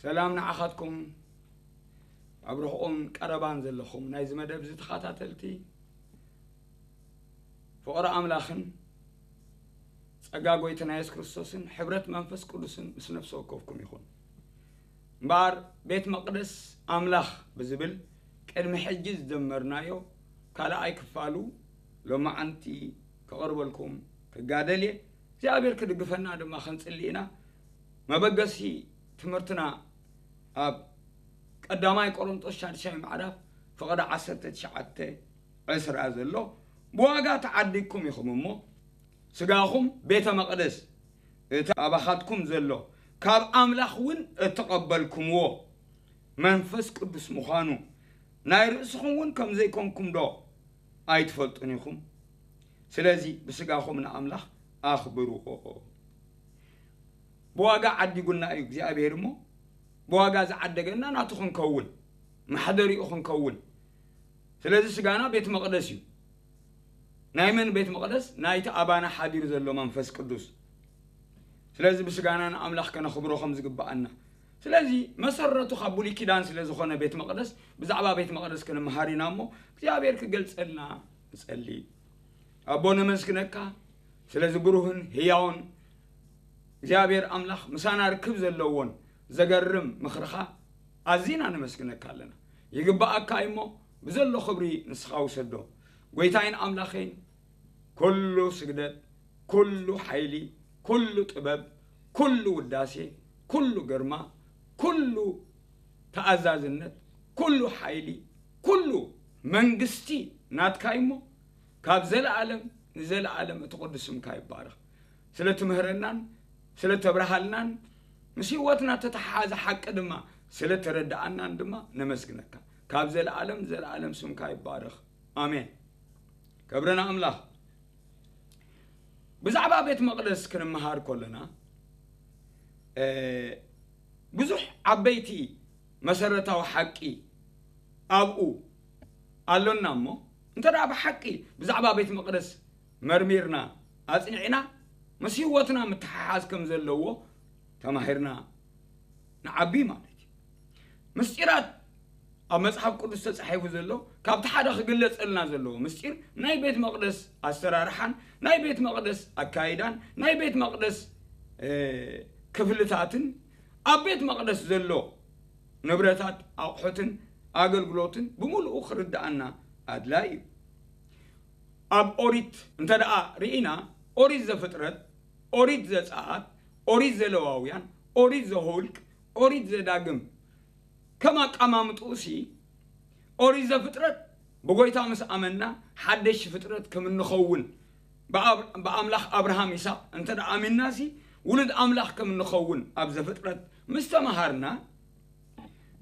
ሰላም ንዓኻትኩም ኣብ ርሑቕን ቀረባን ዘለኹም ናይዚ መደብ እዚ ተኸታተልቲ። ፍቕሪ ኣምላኽን ጸጋ ጎይታና የሱስ ክርስቶስን ሕብረት መንፈስ ቅዱስን ምስ ነፍሲ ወከፍኩም ይኹን። እምበኣር ቤት መቕደስ ኣምላኽ ብዝብል ቅድሚ ሕጂ ዝጀመርናዮ ካልኣይ ክፋሉ ሎማዓንቲ ከቕርበልኩም ክጋደል እየ። እግዚኣብሔር ክድግፈና ድማ ክንጽሊ ኢና። መበገሲ ትምህርትና ኣብ ቀዳማይ ቆሮንጦስ ሻድሻይ ምዕራፍ ፍቕዲ ዓሰርተ ትሽዓተ ዕስራ ዘሎ፣ ብዋጋ ተዓዲግኩም ኢኹም እሞ ስጋኹም ቤተ መቕደስ እቲ ኣባኻትኩም ዘሎ ካብ ኣምላኽ እውን እተቐበልኩምዎ መንፈስ ቅዱስ ምዃኑ ናይ ርእስኹም እውን ከም ዘይኮንኩም ዶ ኣይትፈልጡን ኢኹም? ስለዚ ብስጋኹም ንኣምላኽ ኣኽብርዎ። ብዋጋ ዓዲጉና እዩ እግዚኣብሔር እሞ ብዋጋ ዝዓደገና ናቱ ክንከውን፣ ማሕደሪኡ ክንከውን። ስለዚ ስጋና ቤት መቕደስ እዩ። ናይ መን ቤት መቕደስ? ናይቲ ኣባና ሓዲሩ ዘሎ መንፈስ ቅዱስ። ስለዚ ብስጋና ንኣምላኽ ከነኽብሮ ከም ዝግብኣና። ስለዚ መሰረቱ ካብ ብሉይ ኪዳን ስለ ዝኾነ ቤት መቕደስ፣ ብዛዕባ ቤት መቕደስ ክንመሃር ኢና እሞ እግዚኣብሔር ክገልጸልና ንጸሊ። ኣቦ ነመስግነካ ስለዚ ብሩህን ህያውን እግዚኣብሔር ኣምላኽ ምሳና ርክብ ዘለዎን ዘገርም ምኽርኻ ኣዚና ነመስግነካ ኣለና። ይግብኣካ እሞ ብዘሎ ክብሪ ንስኻ ውሰዶ። ጎይታይን ኣምላኸይን ኩሉ ስግደት፣ ኩሉ ሓይሊ፣ ኩሉ ጥበብ፣ ኩሉ ውዳሴ፣ ኩሉ ግርማ፣ ኩሉ ተኣዛዝነት፣ ኩሉ ሓይሊ፣ ኩሉ መንግስቲ ናትካ እሞ ካብ ዘለኣለም ንዘለኣለም እቲ ቅዱስ ስምካ ይባረኽ። ስለ ትምህረናን ስለ ተብርሃልናን ምስ ህይወትና ተተሓሓዘ ሓቂ ድማ ስለ ተረዳኣናን ድማ ነመስግነካ። ካብ ዘለኣለም ዘለኣለም ስምካ ይባረኽ። ኣሜን። ክብሪ ንኣምላኽ። ብዛዕባ ቤት መቕደስ ክንመሃር ከለና ብዙሕ ዓበይቲ መሰረታዊ ሓቂ ኣብኡ ኣሎና እሞ እንተ ደኣ ብሓቂ ብዛዕባ ቤት መቕደስ መርሚርና ኣጽኒዕና ምስ ህይወትና ምትሓሓዝ ከም ዘለዎ ተማሂርና ንዓቢ ማለት እዩ። ምስጢራት ኣብ መጽሓፍ ቅዱስ ተጻሒፉ ዘሎ ካብቲ ሓደ ክግለጸልና ዘለዎ ምስጢር ናይ ቤት መቕደስ ኣሰራርሓን ናይ ቤት መቕደስ ኣካይዳን ናይ ቤት መቕደስ ክፍልታትን ኣብ ቤት መቕደስ ዘሎ ንብረታት ኣቑሑትን ኣገልግሎትን ብምሉኡ ክርድኣና ኣድላይ እዩ። ኣብ ኦሪት እንተ ደኣ ርኢና ኦሪት ዘፍጥረት፣ ኦሪት ዘጸኣት፣ ኦሪት ዘለዋውያን፣ ኦሪት ዘኍልቅ፣ ኦሪት ዘዳግም ከም ኣቀማምጥኡሲ ኦሪት ዘፍጥረት ብጎይታ ምስ ኣመንና ሓደሽ ፍጥረት ከም እንኸውን ብኣብ- ብኣምላኽ ኣብርሃም ይስሐቅ እንተ ደኣ ኣሚንናሲ ውሉድ ኣምላኽ ከም እንኸውን ኣብ ዘፍጥረት ምስ ተመሃርና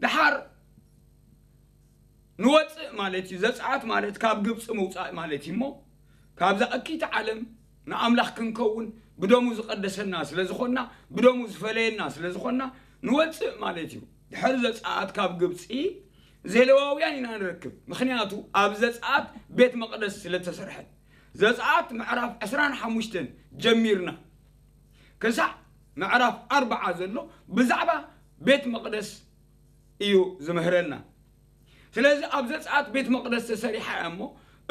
ደሓር ንወፅእ ማለት እዩ። ዘፅኣት ማለት ካብ ግብፂ ምውፃእ ማለት እዩ እሞ ካብዛ እኪይቲ ዓለም ንኣምላኽ ክንከውን ብደሙ ዝቐደሰና ስለ ዝኾንና ብደሙ ዝፈለየና ስለ ዝኾንና ንወፅእ ማለት እዩ። ድሕሪ ዘፅኣት ካብ ግብፂ ዜሌዋውያን ኢና ንረክብ። ምኽንያቱ ኣብ ዘፅኣት ቤት መቕደስ ስለ ተሰርሐ ዘፅኣት ምዕራፍ ዕስራን ሓሙሽተን ጀሚርና ክሳዕ ምዕራፍ ኣርብዓ ዘሎ ብዛዕባ ቤት መቕደስ እዩ ዝምህረና። ስለዚ ኣብ ዘፅኣት ቤት መቕደስ ተሰሪሓ እያ እሞ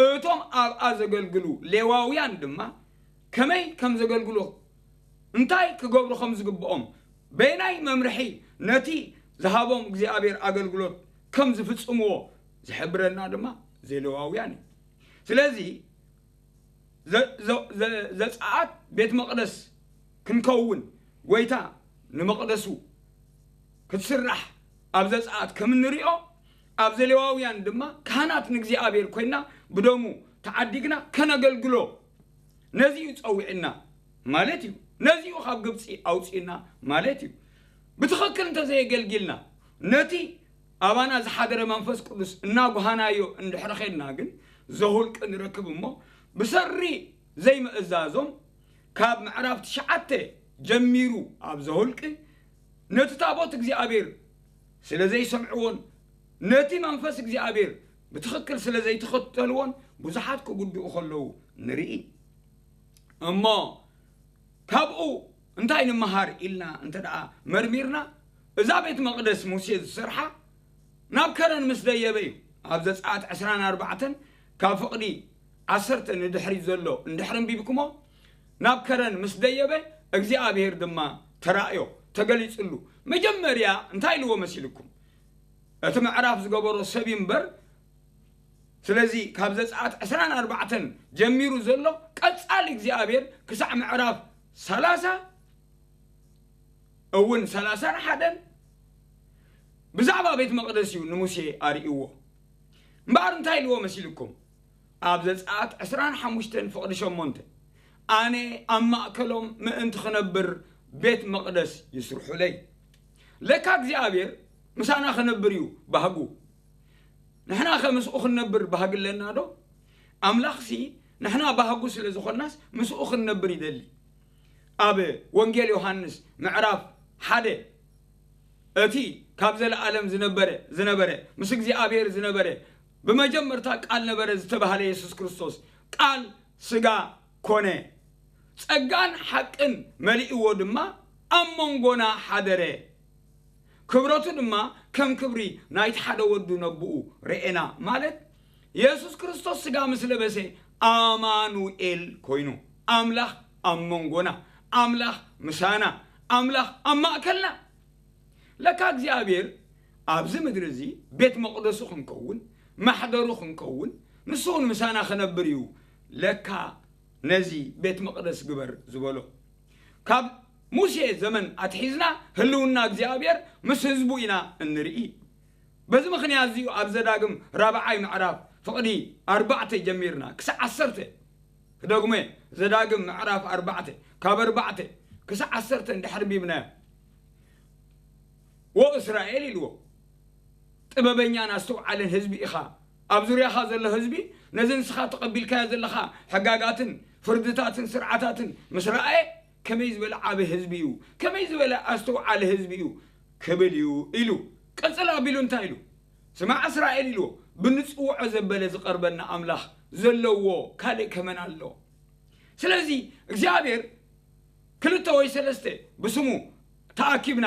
እቶም ኣብኣ ዘገልግሉ ሌዋውያን ድማ ከመይ ከም ዘገልግሉ እንታይ ክገብሩ ከም ዝግብኦም በይናይ መምርሒ ነቲ ዝሃቦም እግዚኣብሔር ኣገልግሎት ከም ዝፍጽምዎ ዝሕብረና ድማ ዜሌዋውያን እዩ። ስለዚ ዘ- ዘ- ዘ- ዘፀኣት ቤት መቕደስ ክንከውን ጎይታ ንመቕደሱ ክትስራሕ ኣብ ዘፀኣት ከም እንሪኦ ኣብ ዘሌዋውያን ድማ ካህናት ንእግዚኣብሔር ኮይና ብደሙ ተዓዲግና ከነገልግሎ ነዚ እዩ ፀዊዕና ማለት እዩ። ነዚ እዩ ካብ ግብፂ ኣውፅእና ማለት እዩ። ብትኽክል እንተዘየገልጊልና ነቲ ኣባና ዝሓደረ መንፈስ ቅዱስ እናጓሃናዮ እንድሕሪ ኸድና ግን ዘሁልቂ ንረክብ እሞ ብሰሪ ዘይምእዛዞም ካብ ምዕራፍ ትሽዓተ ጀሚሩ ኣብ ዘሁልቂ ነቲ ታቦት እግዚኣብሔር ስለ ዘይሰምዕዎን ነቲ መንፈስ እግዚኣብሔር ብትኽክል ስለ ዘይተኸተልዎን ብዙሓት ክጉድኡ ከለዉ ንርኢ። እሞ ካብኡ እንታይ ንምሃር ኢልና እንተ ደኣ መርሚርና እዛ ቤት መቕደስ ሙሴ ዝሰርሓ ናብ ከረን ምስ ደየበ እዩ። ኣብ ዘጸኣት ዕስራን ኣርባዕተን ካብ ፍቕዲ ዓሰርተ ንድሕሪት ዘሎ እንድሕር ኣንቢብኩሞ፣ ናብ ከረን ምስ ደየበ እግዚኣብሔር ድማ ተራእዮ፣ ተገሊጽሉ። መጀመርያ እንታይ ኢልዎ መሲልኩም? እቲ ምዕራፍ ዝገበሮ ሰብ እዩ እምበር። ስለዚ ካብ ዘጸኣት ዕስራን ኣርባዕተን ጀሚሩ ዘሎ ቀጻሊ እግዚኣብሔር ክሳዕ ምዕራፍ ሰላሳ እውን ሰላሳን ሓደን ብዛዕባ ቤት መቕደስ እዩ ንሙሴ ኣርእይዎ። እምበኣር እንታይ ኢልዎ መሲልኩም? ኣብ ዘጸኣት ዕስራን ሓሙሽተን ፍቕዲ ሸሞንተ፣ ኣነ ኣብ ማእከሎም ምእንቲ ክነብር ቤት መቕደስ ይስርሑለይ። ለካ እግዚኣብሔር ምሳና ክነብር እዩ ባህጉ። ንሕና ከ ምስኡ ክንነብር ባህጊ ኣለና ዶ? ኣምላኽሲ ንሕና ባህጉ ስለ ዝኾንናስ ምስኡ ክንነብር ይደሊ። ኣብ ወንጌል ዮሃንስ ምዕራፍ ሓደ፣ እቲ ካብ ዘለኣለም ዝነበረ፣ ዝነበረ፣ ምስ እግዚኣብሔር ዝነበረ፣ ብመጀመርታ ቃል ነበረ ዝተባህለ የሱስ ክርስቶስ፣ ቃል ስጋ ኮነ፣ ጸጋን ሓቅን መሊእዎ ድማ ኣብ መንጎና ሓደረ። ክብረቱ ድማ ከም ክብሪ ናይቲ ሓደ ወዱ ነብኡ ርኤና፣ ማለት የሱስ ክርስቶስ ስጋ ምስ ለበሰ ኣማኑኤል ኮይኑ፣ ኣምላኽ ኣብ መንጎና፣ ኣምላኽ ምሳና፣ ኣምላኽ ኣብ ማእከልና። ለካ እግዚኣብሔር ኣብዚ ምድሪ እዚ ቤት መቕደሱ ክንከውን፣ ማሕደሩ ክንከውን፣ ንሱ እውን ምሳና ክነብር እዩ። ለካ ነዚ ቤት መቕደስ ግበር ዝበሎ። ካብ ሙሴ ዘመን ኣትሒዝና ህልውና እግዚኣብሔር ምስ ህዝቡ ኢና እንርኢ። በዚ ምኽንያት እዚ እዩ ኣብ ዘዳግም ራብዓይ ምዕራፍ ፍቕዲ ኣርባዕተ ጀሚርና ክሳዕ ዓሰርተ፣ ክደግሞ እየ፣ ዘዳግም ምዕራፍ ኣርባዕተ፣ ካብ ኣርባዕተ ክሳዕ ዓሰርተ እንድሕር ኣንቢብናዮ፣ "ዎ እስራኤል" ኢልዎ፣ "ጥበበኛን ኣስተውዓልን ህዝቢ ኢኻ። ኣብ ዙርያኻ ዘሎ ህዝቢ ነዚ ንስኻ ተቐቢልካዮ ዘለኻ ሕጋጋትን ፍርድታትን ስርዓታትን ምስ ረኣየ፣ ከመይ ዝበለ ዓቢ ህዝቢ እዩ፣ ከመይ ዝበለ ኣስተውዓሊ ህዝቢ እዩ ክብል እዩ" ኢሉ። ቀጽል ኣቢሉ እንታይ ኢሉ? "ስማዕ እስራኤል" ኢልዎ፣ "ብንጽውዖ ዘበለ ዝቐርበና ኣምላኽ ዘለዎ ካልእ ከመን ኣሎ?" ስለዚ እግዚኣብሔር ክልተ ወይ ሰለስተ ብስሙ ተኣኪብና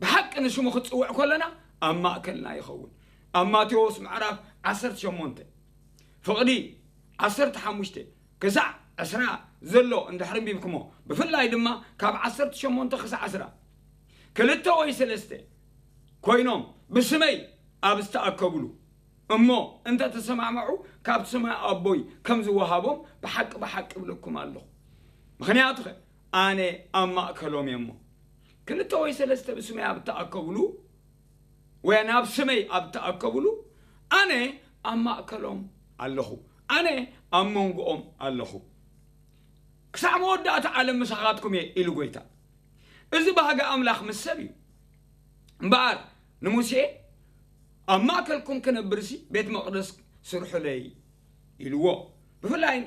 ብሓቂ ንሽሙ ክትጽውዕ ከለና ኣብ ማእከልና ይኸውን። ኣብ ማቴዎስ ምዕራፍ ዓሰርተ ሸሞንተ ፍቕዲ ዓሰርተ ሓሙሽተ ክሳዕ ዕስራ ዘሎ እንድሕር ኣንቢብኩሞ፣ ብፍላይ ድማ ካብ ዓሰርተ ሸሞንተ ክሳዕ ዕስራ፣ "ክልተ ወይ ሰለስተ ኮይኖም ብስመይ ኣብ ዝተኣከብሉ እሞ እንተ ተሰማምዑ፣ ካብቲ ሰማይ ኣቦይ ከም ዝወሃቦም ብሓቂ ብሓቂ እብለኩም ኣለኹ። ምኽንያቱኸ ኣነ ኣብ ማእከሎም እየ እሞ። ክልተ ወይ ሰለስተ ብስመይ ኣብ እተኣከብሉ፣ ወይ ናብ ስመይ ኣብ እተኣከብሉ፣ ኣነ ኣብ ማእከሎም ኣለኹ፣ ኣነ ኣብ መንጎኦም ኣለኹ። ክሳዕ መወዳእታ ዓለም ምሳኻትኩም እየ" ኢሉ ጎይታ። እዚ ባህጊ ኣምላኽ ምስ ሰብ እዩ። እምበኣር ንሙሴ፣ "ኣብ ማእከልኩም ክነብርሲ ቤት መቕደስ ስርሑለይ" ኢልዎ። ብፍላይ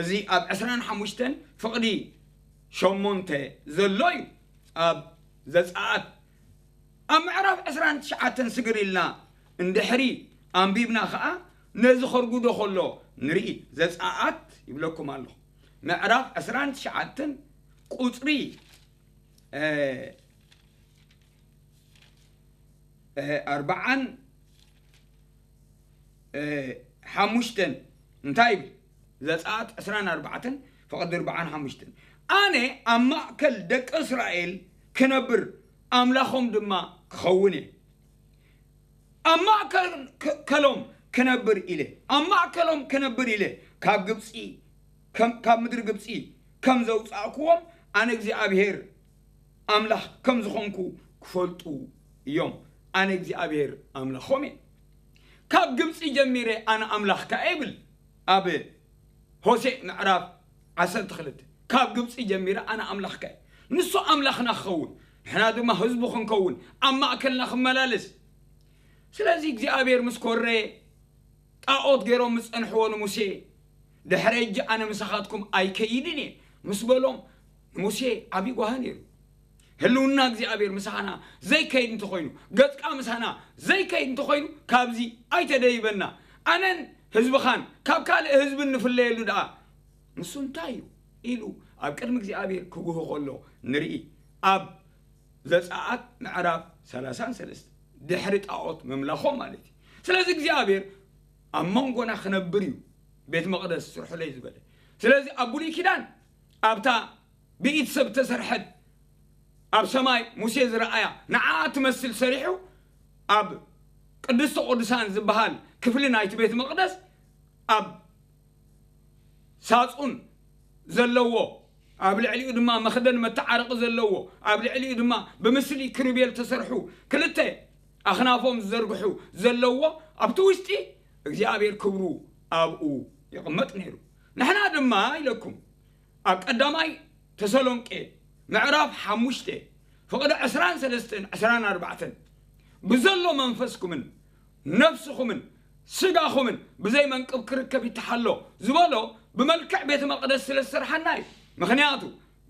እዚ ኣብ ዕስራን ሓሙሽተን ፍቕዲ ሸሞንተ ዘሎ እዩ። ኣብ ዘጸኣት፣ ኣብ ምዕራፍ ዕስራን ትሽዓተን ስግር ኢልና እንድሕሪ ኣንቢብና ኸኣ ነዚ ከርጉዶ ከሎ ንርኢ። ዘጸኣት ይብለኩም ኣለኹ። ምዕራፍ ዕስራን ትሽዓተን ቁጽሪ፣ እ፣ እ፣ ኣርባዓን፣ እ፣ ሓሙሽተን እንታይ ይብል? ዘጸኣት ዕስራን ኣርባዕተን ፍቕዲ ኣርባዓን ሓሙሽተን፣ "ኣነ ኣብ ማእከል ደቂ እስራኤል ክነብር ኣምላኾም ድማ ክኸውን እየ። ኣብ ማእከል-፣ ከ-፣ ከሎም ክነብር ኢለ፣ ኣብ ማእከሎም ክነብር ኢለ ካብ ግብጺ፣ ከም-፣ ካብ ምድሪ ግብጺ ከም ዘውጻእኩዎም ኣነ እግዚኣብሄር ኣምላኽ ከም ዝኾንኩ ክፈልጡ እዮም። ኣነ እግዚኣብሄር ኣምላኾም እየ። ካብ ግብጺ ጀሚረ ኣነ ኣምላኽካ እየ" ይብል ኣብ ሆሴዕ ምዕራፍ ዓሰርተ ክልተ። "ካብ ግብጺ ጀሚረ ኣነ ኣምላኽካ እየ። ንሱ ኣምላኽና ክኸውን፣ ንሕና ድማ ህዝቡ ክንከውን፣ ኣብ ማእከልና ክመላለስ" ስለዚ እግዚኣብሔር ምስ ኮረየ፣ ጣዖት ገይሮም ዝጸንሕዎ ንሙሴ፣ ድሕሪ ሕጂ ኣነ ምሳኻትኩም ኣይከይድን እየ ምስ በሎም፣ ንሙሴ ዓብዪ ጓሂ ነይሩ። ህልውና እግዚኣብሔር ምሳና ዘይከይድ እንተኾይኑ፣ ገጽካ ምሳና ዘይከይድ እንተኾይኑ፣ ካብዚ ኣይተደይበና። ኣነን ህዝብኻን ካብ ካልእ ህዝብን ንፍለየሉ ደኣ ንሱ እንታይ እዩ? ኢሉ ኣብ ቅድሚ እግዚኣብሔር ክጉህ ከሎ ንርኢ። ኣብ ዘጸኣት ምዕራፍ ሰላሳን ሰለስተ ድሕሪ ጣዖት ምምላኾም ማለት እዩ። ስለዚ እግዚኣብሔር ኣብ መንጎና ክነብር እዩ ቤት መቕደስ ስርሑለይ ዝበለ። ስለዚ ኣብ ብሉይ ኪዳን ኣብታ ብኢድ ሰብ ተሰርሐት ኣብ ሰማይ ሙሴ ዝረኣያ ንዓ ትመስል ሰሪሑ ኣብ ቅድስተ ቅዱሳን ዝበሃል ክፍሊ ናይቲ ቤት መቕደስ ኣብ ሳጹን ዘለዎ ኣብ ልዕሊኡ ድማ መኽደን መተዓረቂ ዘለዎ ኣብ ልዕሊኡ ድማ ብምስሊ ክሩቤል ተሰርሑ ክልተ ኣኽናፎም ዝዘርግሑ ዘለዎ ኣብቲ ውሽጢ እግዚኣብሔር ክብሩ ኣብኡ ይቕመጥ ነይሩ። ንሕና ድማ ኢለኩም ኣብ ቀዳማይ ተሰሎንቄ ምዕራፍ ሓሙሽተ ፍቕዲ ዕስራን ሰለስተን ዕስራን ኣርባዕተን ብዘሎ መንፈስኩምን ነፍስኹምን ስጋኹምን ብዘይ መንቅብ ክርከብ ይተሓሎ ዝበሎ ብመልክዕ ቤተ መቕደስ ስለ ዝሰርሓና እዩ። ምኽንያቱ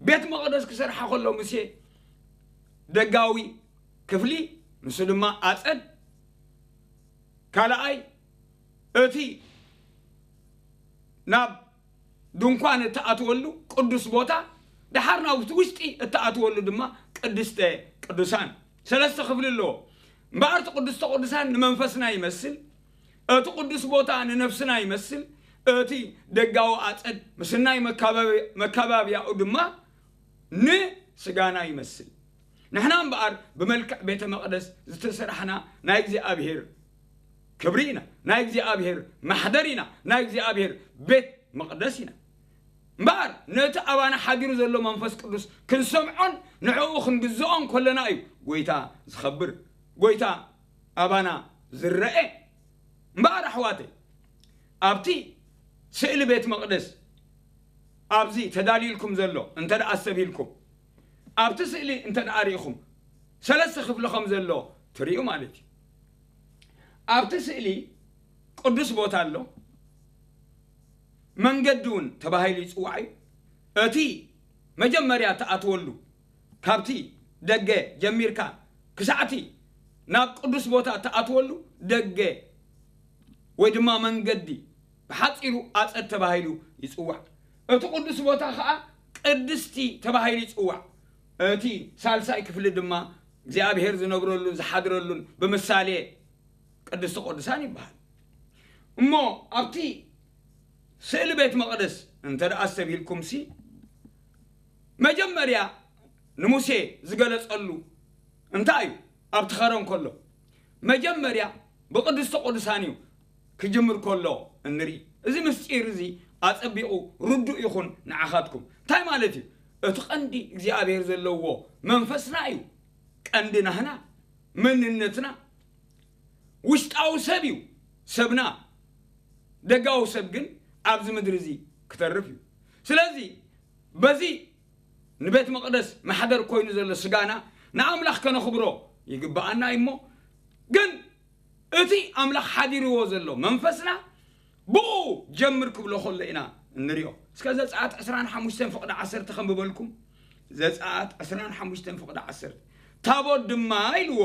ቤት መቕደስ ክሰርሓ ከሎ ሙሴ ደጋዊ ክፍሊ ንሱ ድማ ኣጸድ ካልኣይ እቲ ናብ ድንኳን እትኣትወሉ ቅዱስ ቦታ ድሓር ናብቲ ውሽጢ እትኣትወሉ ድማ ቅድስተ ቅዱሳን ሰለስተ ክፍሊ ኣለዎ። እምበኣር እቲ ቅድስተ ቅዱሳን ንመንፈስና ይመስል፣ እቲ ቅዱስ ቦታ ንነፍስና ይመስል፣ እቲ ደጋዊ ኣጸድ ምስናይ መካባብያኡ ድማ ንስጋና ይመስል። ንሕና እምበኣር ብመልክዕ ቤተ መቕደስ ዝተሰርሕና ናይ እግዚኣብሔር ክብሪ ኢና፣ ናይ እግዚኣብሔር ማሕደር ኢና፣ ናይ እግዚኣብሔር ቤት መቕደስ ኢና። እምበኣር ነቲ ኣባና ሓዲሩ ዘሎ መንፈስ ቅዱስ ክንሰምዖን ንዕኡ ክንግዝኦን ከለና እዩ ጎይታ ዝኸብር፣ ጎይታ ኣባና ዝረአ። እምበኣር ኣሕዋተይ ኣብቲ ስእሊ ቤት መቕደስ ኣብዚ ተዳልዩልኩም ዘሎ እንተ ደኣ ኣስተብሂልኩም ኣብቲ ስእሊ እንተ ደኣ ርኢኹም ሰለስተ ክፍሊ ከም ዘሎ ትርእዩ ማለት እዩ። ኣብቲ ስእሊ ቅዱስ ቦታ ኣሎ፣ መንገዲ እውን ተባሂሉ ይጽዋዕ እዩ። እቲ መጀመርያ ትኣትወሉ ካብቲ ደገ ጀሚርካ ክሳዕቲ ናብ ቅዱስ ቦታ ትኣትወሉ ደገ ወይ ድማ መንገዲ ብሓጺሩ ኣጸድ ተባሂሉ ይጽዋዕ። እቲ ቅዱስ ቦታ ኸኣ ቅድስቲ ተባሂሉ ይጽዋዕ። እቲ ሳልሳይ ክፍሊ ድማ እግዚኣብሔር ዝነብረሉን ዝሓድረሉን ብምሳሌ ቅድስቲ ቅዱሳን ይበሃል። እሞ ኣብቲ ስእሊ ቤት መቕደስ እንተ ደኣ ኣስተብሂልኩምሲ መጀመርያ ንሙሴ ዝገለጸሉ እንታይ እዩ? ኣብቲ ኸረን ከሎ መጀመርያ ብቅድስተ ቅዱሳን እዩ ክጅምር ከሎ እንርኢ። እዚ ምስጢር እዚ ኣጸቢቑ ርዱእ ይኹን ንዓኻትኩም። እንታይ ማለት እዩ? እቲ ቀንዲ እግዚኣብሔር ዘለዎ መንፈስና እዩ። ቀንዲ ናህና፣ መንነትና፣ ውሽጣዊ ሰብ እዩ ሰብና። ደጋዊ ሰብ ግን ኣብዚ ምድሪ እዚ ክተርፍ እዩ። ስለዚ በዚ ንቤት መቕደስ ማሕደር ኮይኑ ዘሎ ስጋና ንኣምላኽ ከነኽብሮ ይግብኣና እዩ። እሞ ግን እቲ ኣምላኽ ሓዲርዎ ዘሎ መንፈስና ብኡ ጀምር ክብሎ ከሎ ኢና እንሪኦ። እስከ ዘጸኣት ዕስራን ሓሙሽተን ፍቕዲ ዓሰርተ ከንብበልኩም። ዘጸኣት ዕስራን ሓሙሽተን ፍቕዲ ዓሰርተ። ታቦት ድማ ኢልዎ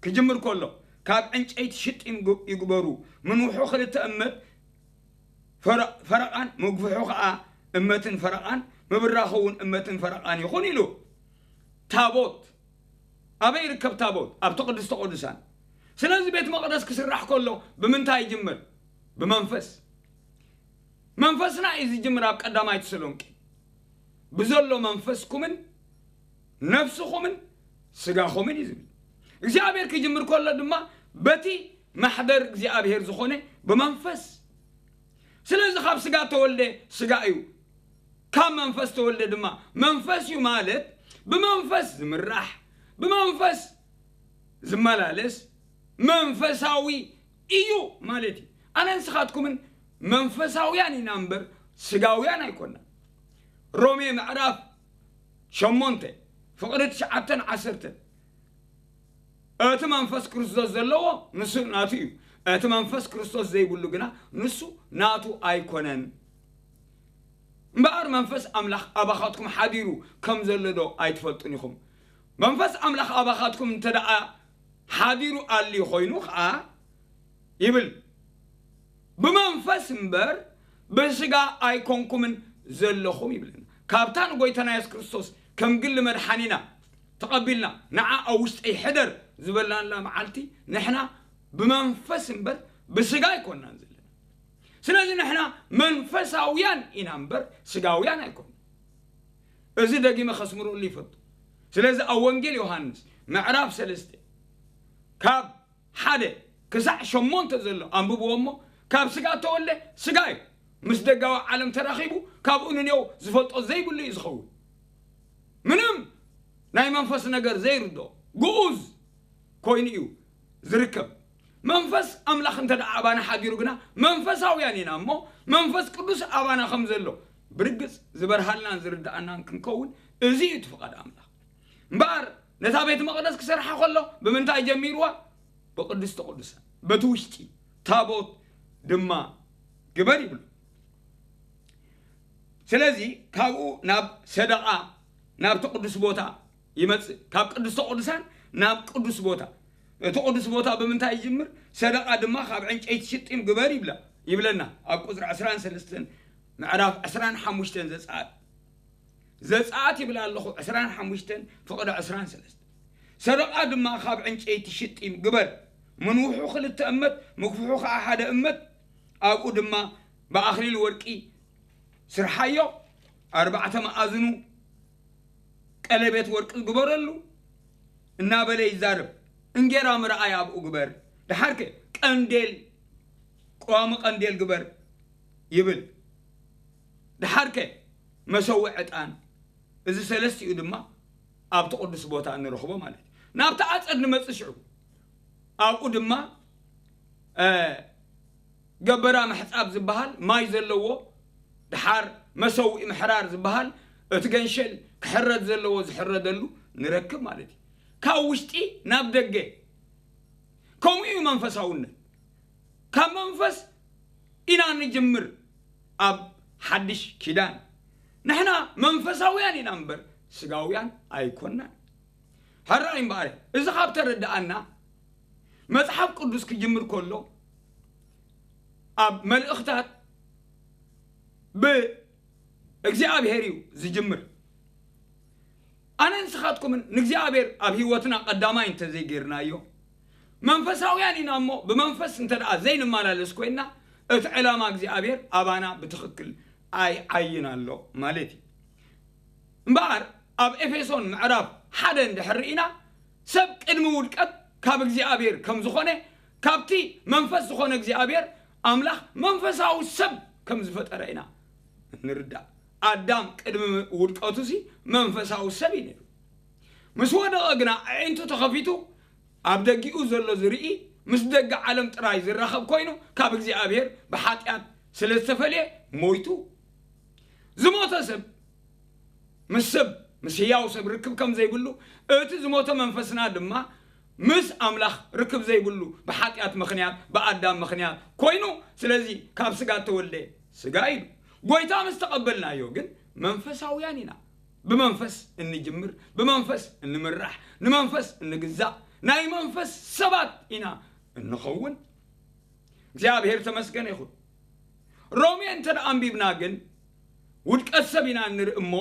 ክጅምር ከሎ ካብ ዕንጨይቲ ሽጢም ይግበሩ፣ ምንውሑ ክልተ እመት ፈረ-፣ ፈረቓን መግፍሑ ኸዓ እመትን ፈረቓን፣ ምብራኹ እውን እመትን ፈረቓን ይኹን ኢሉ። ታቦት ኣበይ ይርከብ? ታቦት ኣብቲ ቅድስተ ቅዱሳን። ስለዚ ቤት መቕደስ ክስራሕ ከሎ ብምንታይ ይጅምር? ብመንፈስ። መንፈስና እዩ ዝጅምር። ኣብ ቀዳማይ ተሰሎንቄ ብዘሎ መንፈስኩምን ነፍስኹምን ስጋኹምን እዩ ዝብል። እግዚኣብሔር ክጅምር ከሎ ድማ በቲ ማሕደር እግዚኣብሔር ዝኾነ ብመንፈስ። ስለዚ ካብ ስጋ ተወልደ ስጋ እዩ፣ ካብ መንፈስ ተወልደ ድማ መንፈስ እዩ። ማለት ብመንፈስ ዝምራሕ፣ ብመንፈስ ዝመላለስ መንፈሳዊ እዩ ማለት እዩ። ኣነ ንስኻትኩምን መንፈሳውያን ኢና እምበር ስጋውያን ኣይኮና። ሮሜ ምዕራፍ ሸሞንተ ፍቕሪ ትሽዓተን ዓሰርተን፣ እቲ መንፈስ ክርስቶስ ዘለዎ ንሱ ናቱ እዩ፣ እቲ መንፈስ ክርስቶስ ዘይብሉ ግና ንሱ ናቱ ኣይኮነን። እምበኣር መንፈስ ኣምላኽ ኣባኻትኩም ሓዲሩ ከም ዘሎ ዶ ኣይትፈልጡን ኢኹም? መንፈስ ኣምላኽ ኣባኻትኩም እንተ ደኣ ሓዲሩ ኣልዩ ኮይኑ ኸዓ ይብል፣ ብመንፈስ እምበር ብስጋ ኣይኮንኩምን ዘለኹም ይብለና። ካብታ ንጎይታና የሱስ ክርስቶስ ከም ግሊ መድሓኒና ተቐቢልና፣ ንዓ ኣብ ውሽጠይ ሕደር ዝበልናላ መዓልቲ፣ ንሕና ብመንፈስ እምበር ብስጋ ኣይኮንናን ዘለና። ስለዚ ንሕና መንፈሳውያን ኢና እምበር ስጋውያን ኣይኮንና። እዚ ደጊመ ከስምረሉ ይፈቱ። ስለዚ ኣብ ወንጌል ዮሃንስ ምዕራፍ ሰለስተ ካብ ሓደ ክሳዕ ሸሞንተ ዘሎ ኣንብብዎ እሞ፣ ካብ ስጋ እተወልደ ስጋ እዩ። ምስ ደጋዊ ዓለም ተራኺቡ ካብኡ ንኔው ዝፈልጦ ዘይብሉ እዩ ዝኸውን። ምንም ናይ መንፈስ ነገር ዘይርድኦ ግኡዝ ኮይኑ እዩ ዝርከብ። መንፈስ ኣምላኽ እንተ ደኣ ኣባና ሓዲሩ ግና መንፈሳውያን ኢና እሞ፣ መንፈስ ቅዱስ ኣባና ከም ዘሎ ብርግጽ ዝበርሃልናን ዝርድኣናን ክንከውን፣ እዚ እዩ እቲ ፍቓድ ኣምላኽ። እምበኣር ነታ ቤት መቕደስ ክሰርሓ ከሎ ብምንታይ ጀሚርዋ? ብቅድስተ ቅዱሳን፣ በቲ ውሽጢ ታቦት ድማ ግበር ይብሉ። ስለዚ ካብኡ ናብ ሰደቓ፣ ናብቲ ቅዱስ ቦታ ይመጽእ። ካብ ቅድስተ ቅዱሳን ናብ ቅዱስ ቦታ። እቲ ቅዱስ ቦታ ብምንታይ ይጅምር? ሰደቓ ድማ ካብ ዕንጨይቲ ሽጢም ግበር ይብላ፣ ይብለና ኣብ ቁጽሪ ዕስራን ሰለስተን፣ ምዕራፍ ዕስራን ሓሙሽተን ዘጸኣት። ዘጸኣት ይብል ኣለኹ፣ ዕስራን ሓሙሽተን ፍቕዲ ዕስራን ሰለስተን። ሰደቓ ድማ ካብ ዕንጨይቲ ሽጢም ግበር፣ ምንውሑ ክልተ እመት፣ ምግፍሑ ኸዓ ሓደ እመት። ኣብኡ ድማ ብኣኽሊል ወርቂ ስርሓዮ፣ ኣርባዕተ መኣዝኑ ቀለቤት ወርቂ ግበረሉ እናበለ ይዛረብ። እንጌራ ምርኣይ ኣብኡ ግበር፣ ደሓርከ ቀንዴል፣ ቀዋሚ ቀንዴል ግበር ይብል። ደሓርከ መሰውእ ዕጣን። እዚ ሰለስቲኡ ድማ ኣብቲ ቅዱስ ቦታ እንረኽቦ ማለት እዩ። ናብቲ ኣጸድ ንመጽእ ሽዑ ኣብኡ ድማ፣ እ፣ ገበራ ምሕጻብ ዝበሃል ማይ ዘለዎ፣ ደሓር መሰውኢ ምሕራር ዝበሃል እቲ ገንሸል ክሕረድ ዘለዎ ዝሕረደሉ ንረክብ ማለት እዩ። ካብ ውሽጢ ናብ ደገ። ከምኡ እዩ መንፈሳውነት። ካብ መንፈስ ኢና ንጅምር ኣብ ሓድሽ ኪዳን። ንሕና መንፈሳውያን ኢና እምበር ስጋውያን ኣይኮናን። ሕራይ እምበኣር፣ እዚ ካብ ተረድኣና፣ መጽሓፍ ቅዱስ ክጅምር ከሎ ኣብ መልእኽታት ብእግዚኣብሔር እዩ ዝጅምር። ኣነ ንስኻትኩምን ንእግዚኣብሔር ኣብ ህይወትና ቀዳማይ እንተዘይጌርናዮ፣ መንፈሳውያን ኢና እሞ ብመንፈስ እንተ ደኣ ዘይንመላለስ ኮይንና፣ እቲ ዕላማ እግዚኣብሔር ኣባና ብትኽክል ኣይዓይን ኣሎ ማለት እዩ። እምበኣር ኣብ ኤፌሶን ምዕራፍ ሓደ እንድሕር ርኢና፣ ሰብ ቅድሚ ውድቀት ካብ እግዚኣብሔር ከም ዝኾነ፣ ካብቲ መንፈስ ዝኾነ እግዚኣብሔር ኣምላኽ መንፈሳዊ ሰብ ከም ዝፈጠረ ኢና ንርዳእ። ኣዳም ቅድሚ ውድቀቱሲ መንፈሳዊ ሰብ እዩ ነይሩ። ምስ ወደቐ ግና ኣዒንቱ ተኸፊቱ ኣብ ደጊኡ ዘሎ ዝርኢ ምስ ደገ ዓለም ጥራይ ዝራኸብ ኮይኑ ካብ እግዚኣብሔር ብሓጢኣት ስለ ዝተፈልየ ሞይቱ። ዝሞተ ሰብ ምስ ሰብ፣ ምስ ህያው ሰብ ርክብ ከም ዘይብሉ፣ እቲ ዝሞተ መንፈስና ድማ ምስ ኣምላኽ ርክብ ዘይብሉ፣ ብሓጢኣት ምኽንያት፣ ብኣዳም ምኽንያት ኮይኑ፣ ስለዚ ካብ ስጋ እተወልደ ስጋ ኢሉ። ጎይታ ምስ ተቐበልናዮ ግን መንፈሳውያን ኢና። ብመንፈስ እንጅምር፣ ብመንፈስ እንምራሕ፣ ንመንፈስ እንግዛእ፣ ናይ መንፈስ ሰባት ኢና እንኸውን። እግዚኣብሔር ተመስገን ይኹን። ሮሜ እንተ ደኣ ኣንቢብና ግን ውድቀት ሰብ ኢና እንርኢ እሞ፣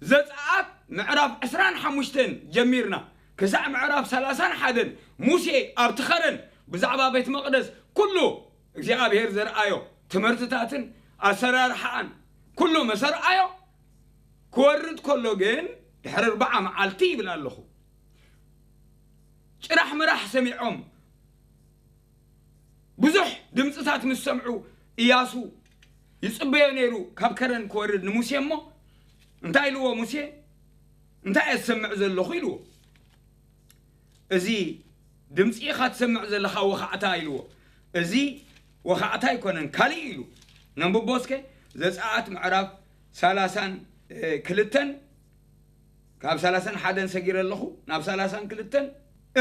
ዘጸኣት ምዕራፍ ዕስራን ሓሙሽተን ጀሚርና ክሳዕ ምዕራፍ ሰላሳን ሓደን ሙሴ ኣብቲ ኸረን ብዛዕባ ቤት መቕደስ ኩሉ እግዚኣብሔር ዘርኣዮ ትምህርትታትን ኣሰራርሓኣን ኩሉ መሰርኣዮ ክወርድ ከሎ ግን ድሕሪ ኣርብዓ መዓልቲ ይብል ኣለኹ። ጭራሕ ምራሕ ሰሚዖም ብዙሕ ድምፅታት ምስ ሰምዑ እያሱ ይፅበዮ ነይሩ ካብ ከረን ክወርድ ንሙሴ እሞ እንታይ ኢልዎ ሙሴ? እንታይ እየ ዝሰምዕ ዘለኹ ኢልዎ። እዚ ድምፂ ኢኻ ትሰምዕ ዘለኻ ወኻዕታ ኢልዎ። እዚ ወኻዕታ ኣይኮነን ካልእ ኢሉ። ነንብቦ እስከ ዘፀኣት ምዕራፍ ሰላሳን ክልተን ካብ ሰላሳን ሓደን ሰጊረ ኣለኹ ናብ ሰላሳን ክልተን።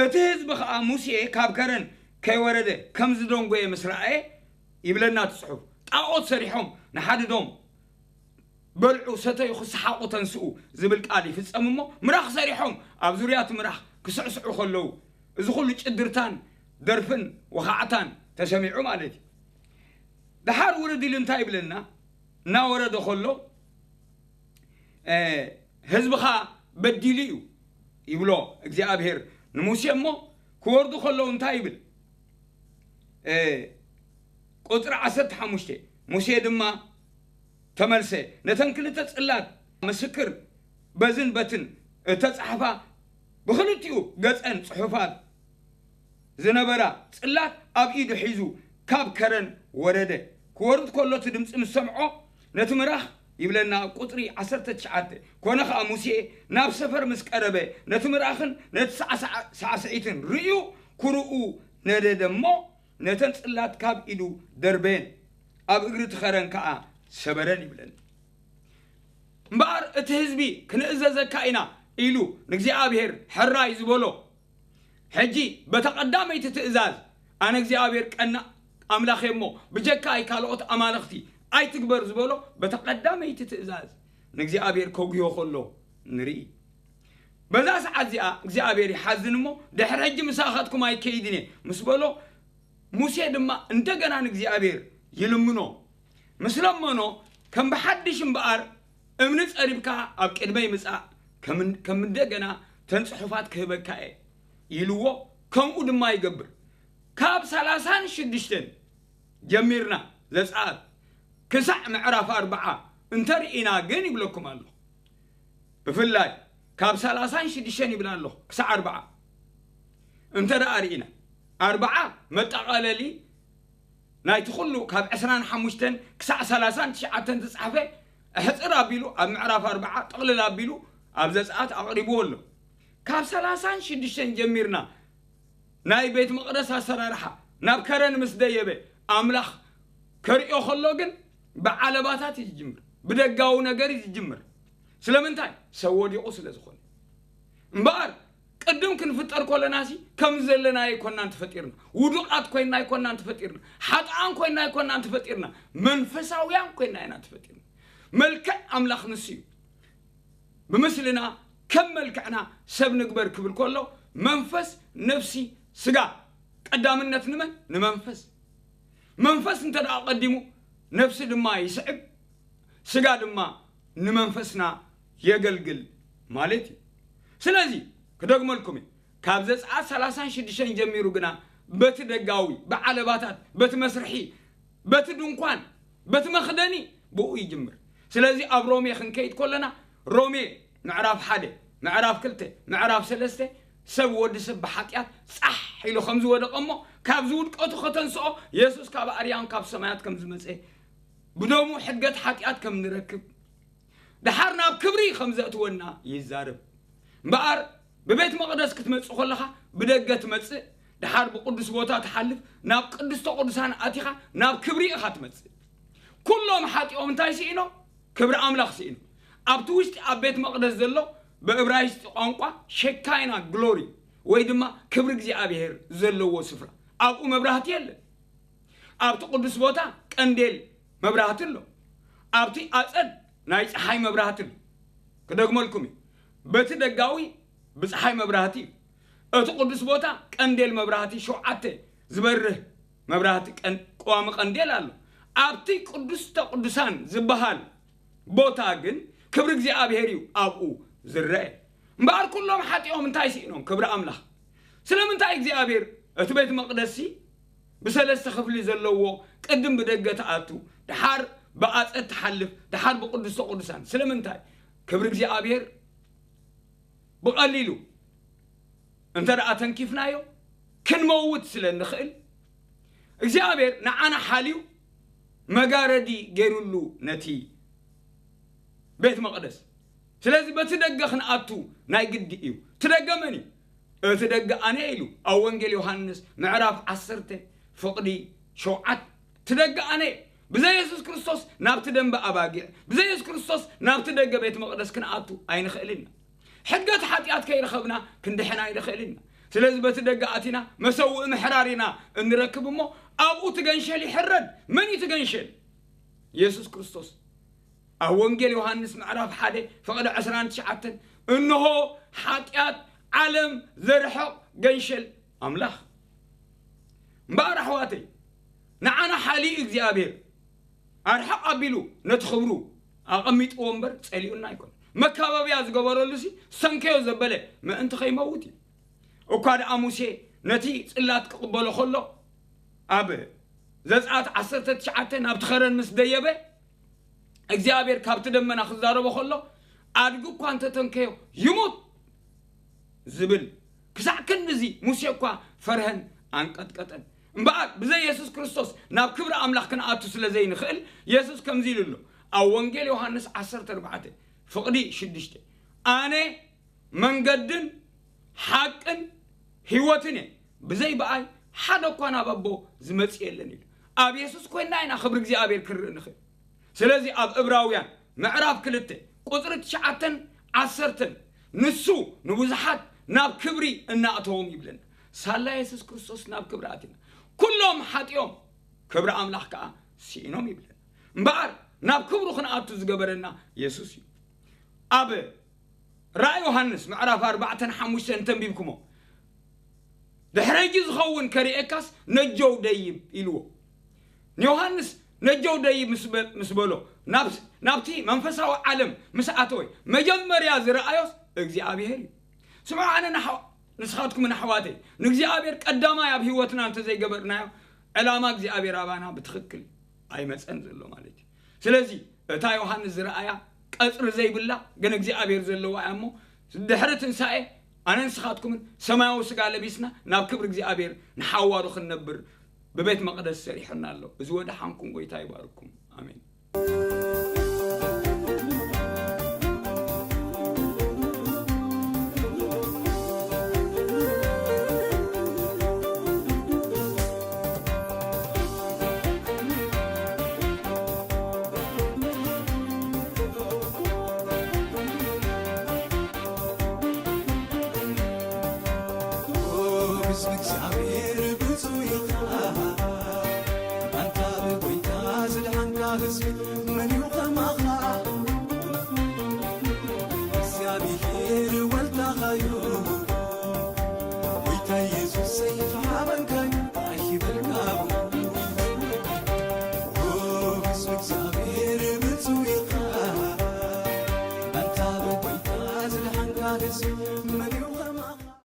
እቲ ህዝቢ ኸዓ ሙሴ ካብ ከረን ከይወረደ ከም ዝደንጎየ ምስ ረኣየ ይብለና እቲ ጽሑፍ፣ ጣዖት ሰሪሖም ንሓድዶም በልዑ ሰተዩ ክሰሓቑ ተንስኡ ዝብል ቃል ይፍጸም እሞ ምራኽ ሰሪሖም ኣብ ዙርያ እቲ ምራኽ ክስዕስዑ ከለዉ እዚ ኩሉ ጭድርታን ደርፍን ወኻዕታን ተሰሚዑ ማለት እዩ። ደሓር ውርድ ኢሉ እንታይ ይብለና? እናወረደ ከሎ ህዝብኻ በዲሉ እዩ ይብሎ እግዚኣብሔር ንሙሴ። እሞ ክወርዱ ከለዉ እንታይ ይብል? ቁፅሪ ዓሰርተ ሓሙሽተ፣ ሙሴ ድማ ተመልሰ፣ ነተን ክልተ ፅላት ምስክር በዝን በትን እተፃሕፋ ብክልቲኡ ገፀን ፅሑፋት ዝነበራ ፅላት ኣብ ኢዱ ሒዙ ካብ ከረን ወረደ። ክወርድ ከሎ እቲ ድምፂ ምስ ሰምዖ ነቲ ምራኽ ይብለና ኣብ ቁፅሪ ዓሰርተ ትሽዓተ። ኮነ ኸዓ ሙሴ ናብ ሰፈር ምስ ቀረበ ነቲ ምራኽን ነቲ ሳዕሳዕትን ርእዩ ክርኡ ነደደ እሞ ነተን ፅላት ካብ ኢዱ ደርበየን፣ ኣብ እግሪ እቲ ኸረን ከዓ ሰበረን ይብለኒ። እምበኣር እቲ ህዝቢ ክንእዘዘካ ኢና ኢሉ ንእግዚኣብሔር ሕራይ ዝበሎ ሕጂ በታ ቀዳመይቲ ትእዛዝ ኣነ እግዚኣብሔር ቀና ኣምላኽ እየ እሞ ብጀካይ ካልኦት ኣማልኽቲ ኣይትግበር ዝበሎ በታ ቀዳመይቲ ትእዛዝ ንእግዚኣብሔር ከጉዮ ከሎ ንርኢ። በዛ ሰዓት እዚኣ እግዚኣብሔር ይሓዝን እሞ ድሕሪ ሕጂ ምሳኻትኩም ኣይከይድን እየ ምስ በሎ ሙሴ ድማ እንደገና ንእግዚኣብሔር ይልምኖ። ምስ ለመኖ ከም ብሓድሽ እምበኣር እምኒ ጸሪብካ ኣብ ቅድመይ ምጻእ ከም እንደገና ተን ጽሑፋት ክህበካ እየ ኢልዎ። ከምኡ ድማ ይገብር። ካብ ሰላሳን ሽዱሽተን ጀሚርና ዘጸኣት ክሳዕ ምዕራፍ ኣርብዓ እንተርኢና ግን ይብለኩም ኣለኹ። ብፍላይ ካብ ሰላሳን ሽዱሽተን ይብል ኣለኹ ክሳዕ ኣርብዓ እንተ ደኣ ርኢና ኣርብዓ መጠቓለሊ ናይቲ ኩሉ ካብ ዕስራን ሓሙሽተን ክሳዕ ሰላሳን ትሽዓተን ዝጸሓፈ ኣሕጽር ኣቢሉ ኣብ ምዕራፍ ኣርብዓ ጥቕልል ኣቢሉ ኣብ ዘጸኣት ኣቕሪብዎ ኣሎ። ካብ ሰላሳን ሽዱሽተን ጀሚርና ናይ ቤት መቕደስ ኣሰራርሓ ናብ ከረን ምስ ደየበ ኣምላኽ ከርእዮ ከሎ ግን ብዓለባታት እዩ ዝጅምር፣ ብደጋዊ ነገር እዩ ዝጅምር። ስለምንታይ? ሰብ ወዲቑ ስለ ዝኾነ። እምበኣር ቅድም ክንፍጠር ከለናሲ ከም ዘለና ኣይኮናን ተፈጢርና፣ ውዱቓት ኮይና ኣይኮናን ተፈጢርና፣ ሓጥኣን ኮይና ኣይኮናን ተፈጢርና፣ መንፈሳውያን ኮይና ኢና ተፈጢርና። መልክዕ ኣምላኽ ንሱ እዩ። ብምስልና ከም መልክዕና ሰብ ንግበር ክብል ከሎ መንፈስ፣ ነፍሲ፣ ስጋ ቀዳምነት ንመን? ንመንፈስ። መንፈስ እንተ ደኣ ቀዲሙ ነፍሲ ድማ ይስዕብ፣ ስጋ ድማ ንመንፈስና የገልግል ማለት እዩ። ስለዚ ክደግመልኩም እየ፣ ካብ ዘጸኣት ሰላሳን ሽዱሽተን ጀሚሩ ግና በቲ ደጋዊ፣ ብዓለባታት፣ በቲ መስርሒ፣ በቲ ድንኳን፣ በቲ መኽደኒ ብኡ ይጅምር። ስለዚ ኣብ ሮሜ ክንከይድ ከለና ሮሜ ምዕራፍ ሓደ፣ ምዕራፍ ክልተ፣ ምዕራፍ ሰለስተ ሰብ ወዲ ሰብ ብሓጢኣት ጻሕ ኢሉ ከም ዝወደቐ እሞ ካብዚ ውድቀቱ ከተንስኦ የሱስ ካብ ኣርያም ካብ ሰማያት ከም ዝመጸ ብደሙ ሕድገት ሓጢኣት ከም ንረክብ ደሓር ናብ ክብሪ ከም ዘእትወና ይዛረብ። እምበኣር ብቤት መቕደስ ክትመጽእ ከለኻ ብደገ ትመጽእ፣ ደሓር ብቅዱስ ቦታ ትሓልፍ፣ ናብ ቅድስተ ቅዱሳን ኣቲኻ ናብ ክብሪ ኢኻ ትመጽእ። ኩሎም ሓጢኦም እንታይ ስኢኖም? ክብሪ ኣምላኽ ስኢኖም። ኣብቲ ውሽጢ ኣብ ቤት መቕደስ ዘሎ ብእብራይስጢ ቋንቋ ሸካይና ግሎሪ ወይ ድማ ክብሪ እግዚኣብሔር ዘለዎ ስፍራ ኣብኡ መብራህቲ የለን። ኣብቲ ቅዱስ ቦታ ቀንዴል መብራህቲ ኣሎ። ኣብቲ ኣጸድ ናይ ጸሓይ መብራህቲ ኣሎ። ክደግመልኩም እዩ። በቲ ደጋዊ ብጸሓይ መብራህቲ እዩ። እቲ ቅዱስ ቦታ ቀንዴል መብራህቲ ሸውዓተ ዝበርህ መብራህቲ ቀን-፣ ቀዋሚ ቀንዴል ኣሎ። ኣብቲ ቅዱስተ ቅዱሳን ዝበሃል ቦታ ግን ክብሪ እግዚኣብሔር እዩ ኣብኡ ዝረአ። እምበኣር ኩሎም ሓጢኦም እንታይ ስኢኖም? ክብሪ ኣምላኽ። ስለምንታይ እግዚኣብሔር እቲ ቤት መቕደስሲ ብሰለስተ ክፍሊ ዘለዎ ቅድም ብደገ ትኣቱ፣ ደሓር ብኣጸድ ትሓልፍ፣ ደሓር ብቅዱስተ ቅዱሳን? ስለምንታይ? ክብሪ እግዚኣብሔር ብቐሊሉ እንተ ደኣ ተንኪፍናዮ ክንመውት ስለ እንኽእል እግዚኣብሔር ንዓና ሓልዩ መጋረዲ ገይሩሉ ነቲ ቤት መቕደስ። ስለዚ በቲ ደገ ክንኣቱ ናይ ግዲ እዩ። እቲ ደገ መን እዩ? እቲ ደገ ኣነ ኢሉ ኣብ ወንጌል ዮሃንስ ምዕራፍ ዓሰርተ ፍቕዲ ሸውዓተ፣ እቲ ደገ ኣነ እየ። ብዘይ የሱስ ክርስቶስ ናብቲ ደንበ ኣባጊዕ፣ ብዘይ የሱስ ክርስቶስ ናብቲ ደገ ቤት መቕደስ ክንኣቱ ኣይንኽእልን ኢና። ሕድገት ሓጢኣት ከይረኸብና ክንድሕን ኣይንኽእልን ኢና። ስለዚ በቲ ደገ ኣቲና መሰውኢ ምሕራር ኢና እንረክብ እሞ ኣብኡ እቲ ገንሸል ይሕረድ። መን እዩ እቲ ገንሸል? የሱስ ክርስቶስ። ኣብ ወንጌል ዮሃንስ ምዕራፍ ሓደ ፍቕዲ ዕስራን ትሽዓተን እንሆ ሓጢኣት ዓለም ዘርሕቕ ገንሸል ኣምላኽ። እምበኣር ኣሕዋተይ ንዓና ሓልዩ እግዚኣብሔር ኣርሕቕ ኣቢሉ ነቲ ክብሩ ኣቐሚጥዎ እምበር ጸሊኡና ኣይኮነን። መካበብያ ዝገበረሉ ሲ ሰንከዮ ዘበለ ምእንቲ ከይመውት እዩ። እኳ ደኣ ሙሴ ነቲ ጽላት ክቕበሎ ከሎ ኣብ ዘጸኣት ዓሰርተ ትሽዓተ ናብቲ ኸረን ምስ ደየበ እግዚኣብሔር ካብቲ ደመና ክዛረቦ ከሎ ኣድጊ እኳ እንተተንከዮ ይሙት ዝብል ክሳዕ ክንድዚ ሙሴ እኳ ፈርሀን ኣንቀጥቀጠን። እምበኣር ብዘይ የሱስ ክርስቶስ ናብ ክብሪ ኣምላኽ ክንኣቱ ስለ ዘይንኽእል የሱስ ከምዚ ኢሉ ኣሎ ኣብ ወንጌል ዮሃንስ ዓሰርተ ኣርባዕተ ፍቕዲ ሽዱሽተ ኣነ መንገድን ሓቅን ህይወትን እየ፣ ብዘይ ብኣይ ሓደ እኳ ናብ ኣቦ ዝመጽእ የለን ኢሉ። ኣብ የሱስ ኮይንና ኢና ክብሪ እግዚኣብሔር ክንርኢ ንኽእል። ስለዚ ኣብ እብራውያን ምዕራፍ ክልተ ቁጽሪ ትሽዓተን ዓሰርተን ንሱ ንብዙሓት ናብ ክብሪ እናእተዎም ይብለና። ሳላ የሱስ ክርስቶስ ናብ ክብሪ ኣቲና ኩሎም ሓጢኦም ክብሪ ኣምላኽ ከኣ ስኢኖም ይብለና። እምበኣር ናብ ክብሩ ክንኣቱ ዝገበረና የሱስ እዩ። ኣብ ራእይ ዮሃንስ ምዕራፍ ኣርባዕተን ሓሙሽተን እንተንቢብኩሞ ድሕረጂ ዝኸውን ከርእየካስ ነጀው ደይብ ኢልዎ። ንዮሃንስ ነጀው ደይብ ምስ በ- ምስ በሎ ናብ- ናብቲ መንፈሳዊ ዓለም ምስ ኣተወ መጀመርያ ዝረኣዮስ እግዚኣብሔር እዩ። ስምዑ ኣነ ንሓ- ንስኻትኩም ንኣሕዋተይ ንእግዚኣብሔር ቀዳማይ ኣብ ህይወትና እንተዘይገበርናዮ ዕላማ እግዚኣብሔር ኣባና ብትኽክል ኣይመፀን ዘሎ ማለት እዩ። ስለዚ እታ ዮሃንስ ዝረኣያ ቀፅሪ ዘይብላ ግን እግዚኣብሔር ዘለዋ እያ እሞ ድሕሪ ትንሳኤ ኣነ ንስኻትኩምን ሰማያዊ ስጋ ለቢስና ናብ ክብሪ እግዚኣብሔር ንሓዋሩ ክንነብር ብቤት መቕደስ ሰሪሑና ኣሎ። እዚ ወደ ሓንኩም ጎይታ ይባርኩም። ኣሜን።